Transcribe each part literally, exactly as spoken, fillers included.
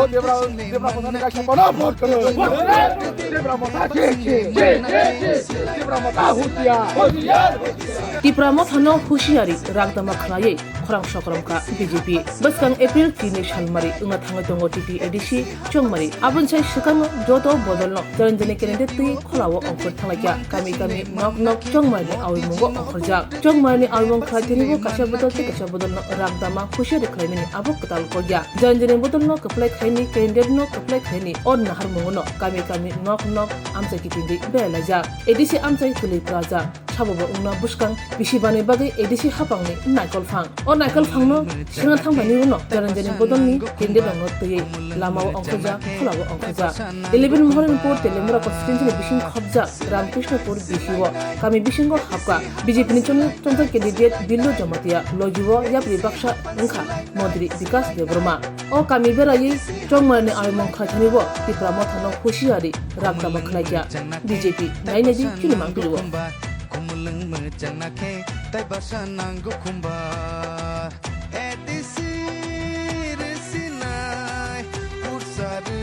Debra, Debra Motha ni kaisa kono vote kwrwi. Debra Motha ki, ki, ki, ki, ki. Debra Motha husiar. Tipra Mothano husiari ragdama khwlaiwi khorang sokrom kha B J P. Bwskang April tini salmari wngna thangwi tongo T T A D C Chongmari. Aboni sai swkango joto bodolno Chiranjani candidate twi kholao ongkhor thanglaikha. Kami kami nok nok Chongmarni awimungo ongkhorjak. Chongmarni awimung khlaithanibo kaisa bodol tei kaisa bodolno ragdama husiari khlaimani abo kwtal kokya. Chiranjani bodolno kwplai khlaini, candidate no kwplai khlaini, o naharmungono kami kami nok nok amchai kitingwi belaijak. A D C amchai kwlwi kwrajak. Sabo bo wngna bwskang bisi bani bagwi A D C hapangni naikol phang. O naikol phangno sengna thangmani uno Chiranjani bodolni candidate rokno twiwi lamao ongkhorjak, kholao ongkhorjak. Eleven Moharanpur Teliamura constituency ni bising khopjak Ramkrishnopur B C o kami bisingo hapkha B J P ni chongjak candidate Billu Jamatia, logi o yapri baksa wngkha Montri Bikas Debbarma. O kami beraiwi Chongmarni awimung khlaithanibo Tipra Mothano husiari ragdama khwlaikha B J P. Nainai di chini mangpili o. Khumulwng mwchang nakhe tai basa nango khumba. A D C rwsinai pursarwi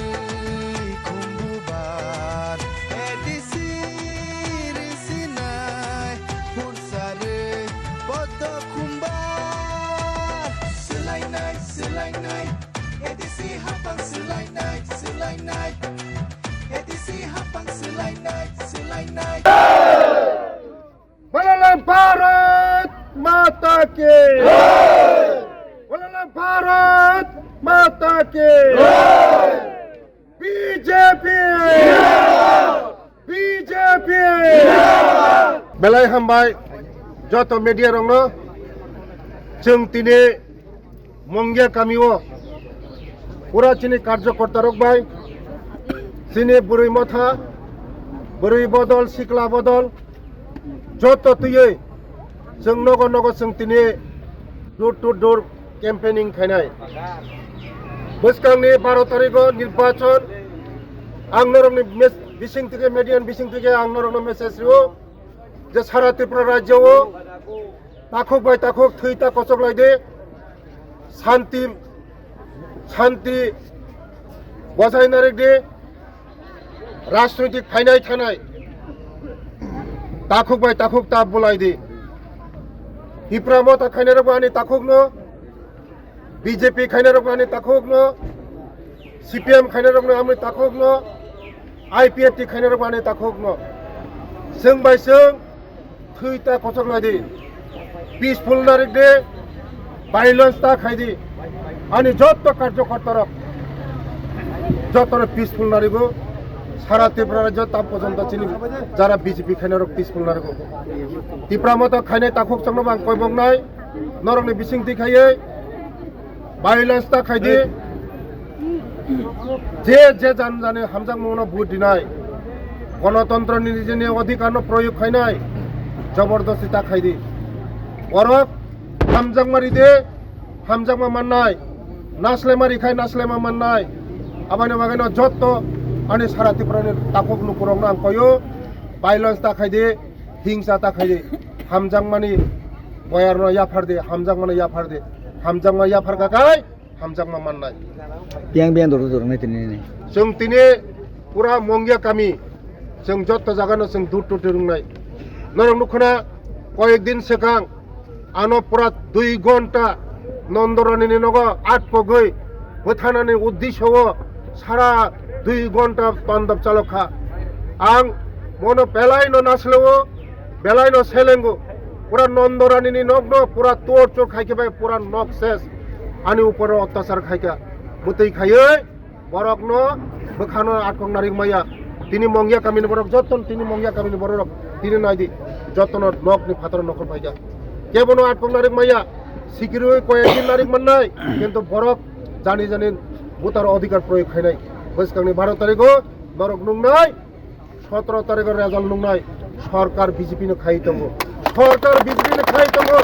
khumbubar. A D C rwsinai pursarwi podo khumbar. Swlainai, swlainai, A D C hapang swlainai, swlainai. A D C hapang swlainai, swlainai. Balalam Bharat Mata Ki! Balalam Bharat Mata Ki! B J P! B J P! Belai hambai joto media rokno, chwng tini Mongya kami o pura chini karjokorta rok bai, chini bwrwi motha, bwrwi bodol, sikla bodol, joto twiwi chwng nogo nogo chwng tini door to door campaigning khainai. Bwskangni baro tarikh o nirbachon, ang norokni mes-, bising tike, media ni bising tike ang norokno message rio je sara Tripura rajyo o takhuk bai takhuk thwi ta kochok lai di, santi, santi bojai narik di, rajnoitik phainai thanai takhuk bai takhuk ta bulai di. Tipra Motha khainai rok bo ani takhuk no, B J P khainai rok bo ani takhuk no, C P M khainai rok no ani takhuk no, I P F T khainai rok bo ani takhuk no. Chwng bai chwng thwi ta kochok lai di. Peaceful narik di, violence ta khai di. Ani jotto karjokorta rok jotto no peaceful narigo. Sara Tripura rajyo ta porjonto chini jara B J P khainai rok peaceful narigo. Tipra Motha khainai takhuk chwng no bang koi bok nai. Norokni bising twi khaiwi violence ta khai di. Je, je jan jani hamjakmungno vote rinai, gonotontroni nijini odhikarno proyog khainai, jobordosti ta khai di. Borok hamjakma ri de, hamjakma mannai, naslaima ri khai naslaima mannai. Aboni bagwino jotto ani sara Tripurani takhuk nukurokno ang koyo, violence ta khai di. Hingsa ta khai di, hamjakmani boyarno yaphar di, hamjakmano yaphar di, hamjakma yaphar kha khai hamjakma mannai. Biyang biyang doro doro nai tini nini. Chwng tini pura Mongya kami, chwng jotto jagano chwng dur dur dur wngnai. Norok nukhuna koyek din swkang ano pura dui gonta Nondoranini nogo atkogwi bwthanani uddisyo o sara dui gonta tandop chalok kha. Ang mono belai no nasleo, belai no selengo. Pura Nondoranini nokno pura torture khaikhe bai pura nok ses. Ani uporo ottachar khaikha. Mwtwi khaiwi borokno bwkhano atkok narik maya. Tini Mongya kamini borok jotto tini Mongya kamini borok tini naidi jottono nokni phataro nokhor paikha. Kebono atkok narik maya. Sikirwi koyek din narik mannai. Kintu borok jani jani voter odhikar proyog khainai. Bwskangni baro tarikho norok nungnai. Sotoro tarikho result nungnai. Sorkar B J P no khai tongo. Sorkar B J P no khai tongo.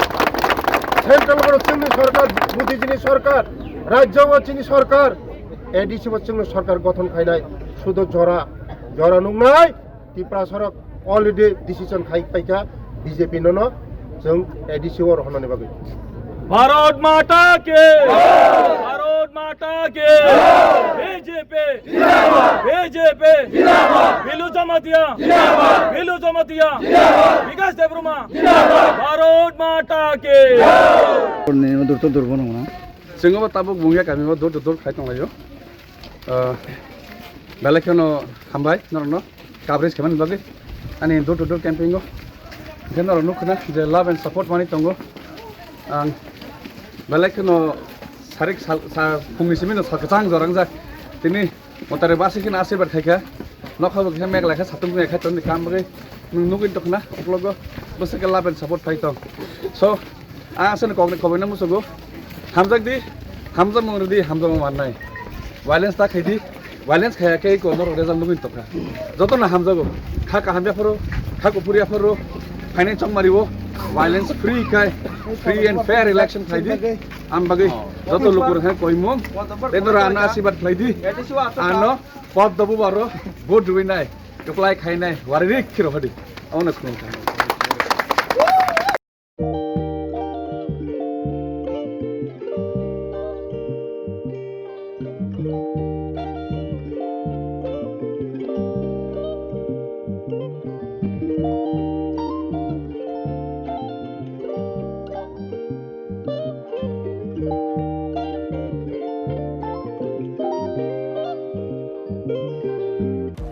Central o chini sorkar, Modi jini sorkar, rajyo o chini sorkar, A D C o chini sorkar gothon khainai. Sudo jora, jora nungnai. Tipra sorok already decision khai paikha B J P nono chwng A D C o rohornani bagwi. Bharat Mata ki! Bharat Mata ki! B J P. Zindabad. Bhillu Jamatia. Zindabad. Bhillu Jamatia. Zindabad. Bikash Debbarma. Zindabad. Bharat Mata ki. Ni durto durbo nungna. Chwngno tabuk Mungia kami o door to door khai tonglaio. Ah, belai kheno hambai norokno coverage khaimani bagwi ani door to door campaign o. Hwnkhe norok nukkha je love and support manwi tongo. Ang belai kheno sarik sal, sa, phungni simi no sal kwchang jorangjak. Tini motari basi kheno asirwad khaikha. Nokha bo kisa meglai kha, satung ya kha, tongni kam bagwi nwng nugwi tongkhna, uklogo bwswk khe love and support phai tong. So, ang aswkno kokni kobaino musugo, hamjak di, hamjakmung rw di, hamjakmung mannai. Violence ta khai di, violence khaya khe eko norok result nugwi tongkha. Jotono hamjago, kha kaham yapharo, kha kuphur yapharo, phainai chongmari o, violence free khai, free and fair election khai di. Ang bagwi joto lukurokno koimung, tei norok ano asirwad khlai di, ano Pod dobu baro, bo duwi nai, kwplai khai nai, wari rik khiro hadi. Amo na khulum khai.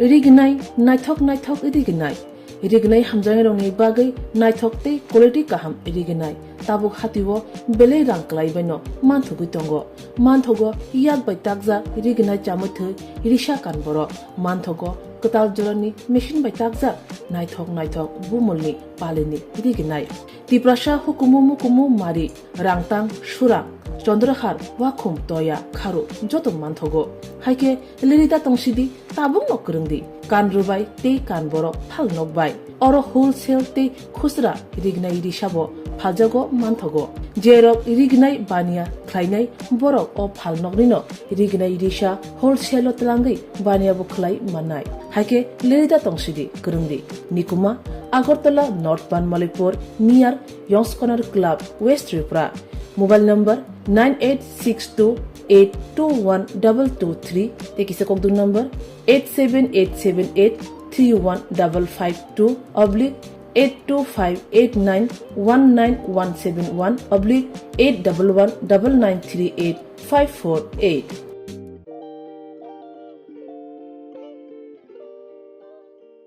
Rignai, naithok naithok rignai. Rignai hamjaknairokni bagwi naithok tei quality kaham rignai. Tabuk hatio belai rang kwlaibaino manthogwi tongo. Manthogo yak bai takjak rignai chamwi thwi risa kan borok. Manthogo kwtal jorani machine bai takjak naithok naithok bumulni palini rignai. Tiprasa hukumu mukumu mari, rangtang, surang, chondrahar, wakhum, toya, kharu joto manthogo. Haikhe lerida tongsidi, tabukno kwrwngdi, kan rwbai tei kan borok phal nokbai. Oro wholesale tei khusra rignai risabo phaljago manthogo. Jerok rignai baniya khlainai borok o phal noknino rignai risa wholesale-o twlangwi baniya bo khlai mannai. Haikhe lerida tongsidi, kwrwngdi. Nikuma, Agartala, North Banmalipur, near Yongs Corner Club, West Tripura. Mobile number nine eight six two eight two one double two three, tei kisa kokduk number eight seven eight seven eight three one double five two oblique eight two five eight nine one nine one seven one oblique eight double one double nine three eight five four eight.